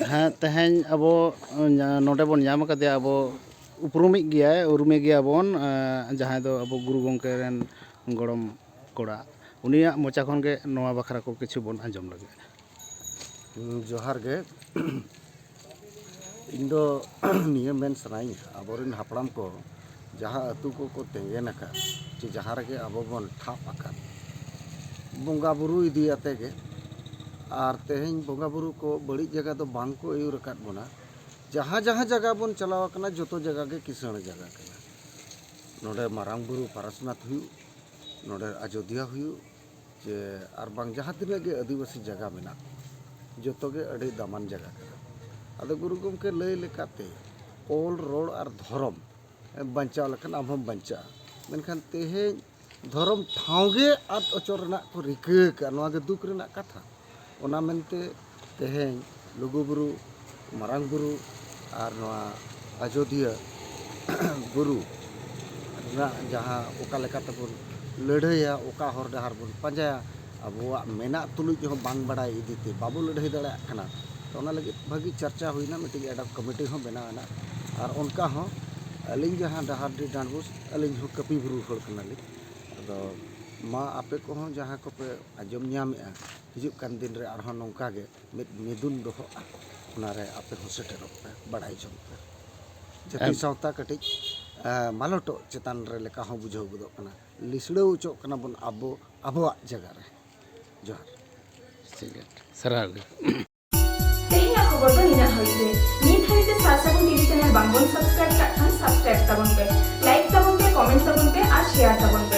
ᱦᱮᱸ, ᱛᱮᱦᱮᱧ ᱟᱵᱚ, ᱧᱟ-, ᱱᱚᱰᱮ ᱵᱚᱱ ᱧᱟᱢ ᱟᱠᱟᱫᱮᱭᱟ, ᱟᱵᱚ ᱩᱯᱨᱩᱢᱤᱡ ᱜᱮᱭᱟᱭ, ᱩᱨᱩᱢᱮ ᱜᱮᱭᱟᱵᱚᱱ, ᱮᱸ, ᱡᱟᱦᱟᱸᱭ ᱫᱚ ᱟᱵᱚ ᱜᱩᱨᱩ ᱜᱚᱢᱠᱮ ᱨᱮᱱ ᱜᱚᱲᱚᱢ ᱠᱚᱲᱟ, ᱩᱱᱤᱭᱟᱜ ᱢᱚᱪᱟ ᱠᱷᱚᱱ ᱜᱮ ᱱᱚᱣᱟ ᱵᱟᱠᱷᱨᱟ ᱠᱚ ᱠᱤᱪᱷᱩ ᱵᱚᱱ ᱟᱸᱡᱚᱢ ᱞᱮᱜᱮ᱾ ᱡᱚᱦᱟᱨ ᱜᱮ᱾ ᱤᱧ ᱫᱚ ᱱᱤᱭᱟᱹ ᱢᱮᱱ ᱥᱟᱱᱟᱧᱟ, ᱟᱵᱚᱨᱮᱱ ᱦᱟᱯᱲᱟᱢ ᱠᱚ ᱡᱟᱦᱟᱸ ᱟᱹᱛᱩ ᱠᱚᱠᱚ ᱛᱮᱸᱜᱮᱱ ᱟᱠᱟᱫ, ᱪᱮ ᱡᱟᱦᱟᱸ ᱨᱮᱜᱮ ᱟᱵᱚ ᱵᱚᱱ ᱴᱷᱟᱵ ᱟᱠᱟᱫ, ᱵᱚᱸᱜᱟ ᱵᱩᱨᱩ ᱤᱫᱤ ᱟᱛᱮ ᱜᱮ᱾ ᱟᱨ ᱛᱮᱦᱮᱧ ᱵᱚᱸᱜᱟ ᱵᱩᱨᱩ ᱠᱚ ᱵᱟᱹᱲᱤᱡ ᱡᱟᱭᱜᱟ ᱫᱚ ᱵᱟᱝ ᱠᱚ ᱟᱹᱭᱩᱨ ᱟᱠᱟᱫ ᱵᱚᱱᱟ᱾ ᱡᱟᱦᱟᱸ ᱡᱟᱦᱟᱸ ᱡᱟᱭᱜᱟ ᱵᱚᱱ ᱪᱟᱞᱟᱣ ᱟᱠᱟᱱᱟ, ᱡᱚᱛᱚ ᱡᱟᱭᱜᱟ ᱜᱮ ᱠᱤᱥᱟᱹᱬ ᱡᱟᱭᱜᱟ ᱠᱟᱱᱟ᱾ ᱱᱚᱰᱮ ᱢᱟᱨᱟᱝ ᱵᱩᱨᱩ ᱯᱟᱨᱟᱥᱱᱟᱛᱷ ᱦᱩᱭᱩᱜ, ᱱᱚᱰᱮ ᱟᱡᱳᱫᱤᱭᱟ ᱦᱩᱭᱩᱜ, ᱪᱮ ᱟᱨ ᱵᱟᱝ ᱡᱟᱦᱟᱸ ᱛᱤᱱᱟᱹᱜ ᱜᱮ ᱟᱹᱫᱤᱵᱟᱹᱥᱤ ᱡᱟᱭᱜᱟ ᱢᱮᱱᱟᱜ, ᱡᱚᱛᱚ ᱜᱮ ᱟᱹᱰᱤ ᱫᱟᱢᱟᱱ ᱡᱟᱭᱜᱟ ᱠᱟᱱᱟ᱾ ᱟᱫᱚ ᱜᱩᱨᱩ ᱜᱚᱢᱠᱮ ᱞᱟᱹᱭ ᱞᱮᱠᱟᱛᱮ, ᱚᱞ, ᱨᱚᱲ ᱟᱨ ᱫᱷᱚᱨᱚᱢ ᱵᱟᱧᱪᱟᱣ ᱞᱮᱠᱷᱟᱱ ᱟᱢ ᱦᱚᱸᱢ ᱵᱟᱧᱪᱟᱜᱼᱟ᱾ ᱢᱮᱱᱠᱷᱟᱱ ᱛᱮᱦᱮᱧ ᱫᱷᱚᱨᱚᱢ ᱴᱷᱟᱶ ᱜᱮ ᱟᱫ ᱚᱪᱚᱜ ᱨᱮᱱᱟᱜ ᱠᱚ ᱨᱤᱠᱟᱹ ᱟᱠᱟᱫᱼᱟ᱾ ᱱᱚᱣᱟ ᱜᱮ ᱫᱩᱠ ᱨᱮᱱᱟᱜ ᱠᱟᱛᱷᱟ᱾ ᱚᱱᱟ ᱢᱮᱱᱛᱮ ᱛᱮᱦᱮᱧ ᱞᱩᱜᱩᱵᱩᱨᱩ, ᱢᱟᱨᱟᱝ ᱵᱩᱨᱩ ᱟᱨ ᱱᱚᱣᱟ ᱟᱡᱳᱫᱤᱭᱟᱹ ᱵᱩᱨᱩ ᱨᱮᱱᱟᱜ ᱡᱟᱦᱟᱸ ᱚᱠᱟ ᱞᱮᱠᱟ ᱛᱮᱵᱚᱱ ᱞᱟᱹᱲᱦᱟᱹᱭᱟ, ᱚᱠᱟ ᱦᱚᱨ ᱰᱟᱦᱟᱨ ᱵᱚᱱ ᱯᱟᱸᱡᱟᱭᱟ, ᱟᱵᱚᱣᱟᱜ ᱢᱮᱱᱟᱜ ᱛᱩᱞᱩᱡ ᱦᱚᱸ ᱵᱟᱝ ᱵᱟᱲᱟᱭ ᱤᱫᱤ ᱛᱮ ᱵᱟᱵᱚ ᱞᱟᱹᱲᱦᱟᱹᱭ ᱫᱟᱲᱮᱭᱟᱜ ᱠᱟᱱᱟ᱾ ᱛᱚ, ᱚᱱᱟ ᱞᱟᱹᱜᱤᱫ ᱵᱷᱟᱹᱜᱤ ᱪᱟᱨᱪᱟ ᱦᱩᱭᱱᱟ, ᱢᱤᱫᱴᱤᱡ ad hoc committee ᱦᱚᱸ ᱵᱮᱱᱟᱣ ᱮᱱᱟ᱾ ᱟᱨ ᱚᱱᱠᱟ ᱦᱚᱸ ᱟᱹᱞᱤᱧ ᱡᱟᱦᱟᱸ ᱰᱟᱦᱟᱨᱰᱤ ᱰᱟᱸᱰᱵᱳᱥ, ᱟᱹᱞᱤᱧ ᱦᱚᱸ ᱠᱟᱹᱯᱤ ᱵᱩᱨᱩ ᱦᱚᱲ ᱠᱟᱱᱟᱞᱤᱧ᱾ ᱟᱫᱚ ᱢᱟ, ᱟᱯᱮ ᱠᱚᱦᱚᱸ ᱡᱟᱦᱟᱸ ᱠᱚᱯᱮ ᱟᱸᱡᱚᱢ ᱧᱟᱢᱮᱜᱼᱟ, ᱦᱤᱡᱩᱜ ᱠᱟᱱ ᱫᱤᱱ ᱨᱮ ᱟᱨᱦᱚᱸ ᱱᱚᱝᱠᱟ ᱜᱮ ᱢᱤᱫ ᱢᱤᱫᱩᱱ ᱫᱚᱦᱚᱜᱼᱟ, ᱚᱱᱟ ᱨᱮ ᱟᱯᱮ ᱦᱚᱸ ᱥᱮᱴᱮᱨᱚᱜ ᱯᱮ, ᱵᱟᱲᱟᱭ ᱡᱚᱝ ᱯᱮ᱾ ᱡᱟᱹᱛᱤ ᱮᱢ᱾ ᱥᱟᱶᱛᱟ ᱠᱟᱹᱴᱤᱡ, ᱮ, ᱢᱟᱞᱚᱴᱚᱜ ᱪᱮᱛᱟᱱ ᱨᱮ ᱞᱮᱠᱟ ᱦᱚᱸ ᱵᱩᱡᱷᱟᱹᱣ ᱜᱚᱫᱚᱜ ᱠᱟᱱᱟ᱾ ᱞᱤᱥᱲᱟᱹᱣ ᱦᱚᱪᱚᱜ ᱠᱟᱱᱟ ᱵᱚᱱ ᱟᱵᱚ, ᱟᱵᱚᱣᱟᱜ ᱡᱟᱭᱜᱟ ᱨᱮ᱾ ᱡᱚᱦᱟᱨ᱾ ᱴᱷᱤᱠ ᱜᱮᱭᱟ, ᱥᱟᱨᱦᱟᱣ ᱜᱮ᱾ ᱛᱮᱦᱮᱧᱟᱜ ᱠᱷᱚᱵᱚᱨ ᱫᱚ ᱱᱤᱱᱟᱹᱜ ᱦᱟᱹᱵᱤᱡ ᱜᱮ᱾ ᱱᱤᱛ ᱦᱟᱹᱵᱤᱡ ᱛᱮ ᱥᱟᱨ ᱥᱟᱹᱜᱩᱱ ᱴᱤᱵᱷᱤ ᱪᱮᱱᱮᱞ ᱵᱟᱝ ᱵᱚᱱ subscribe ᱠᱟᱜ ᱠᱷᱟᱱ subscribe ᱛᱟᱵᱚᱱ ᱯᱮ, like ᱛᱟᱵᱚᱱ ᱯᱮ, comment ᱛᱟᱵᱚᱱ ᱯᱮ ᱟᱨ ᱛᱮᱭᱟᱨ ᱛᱟᱵᱚᱱ ᱯᱮ᱾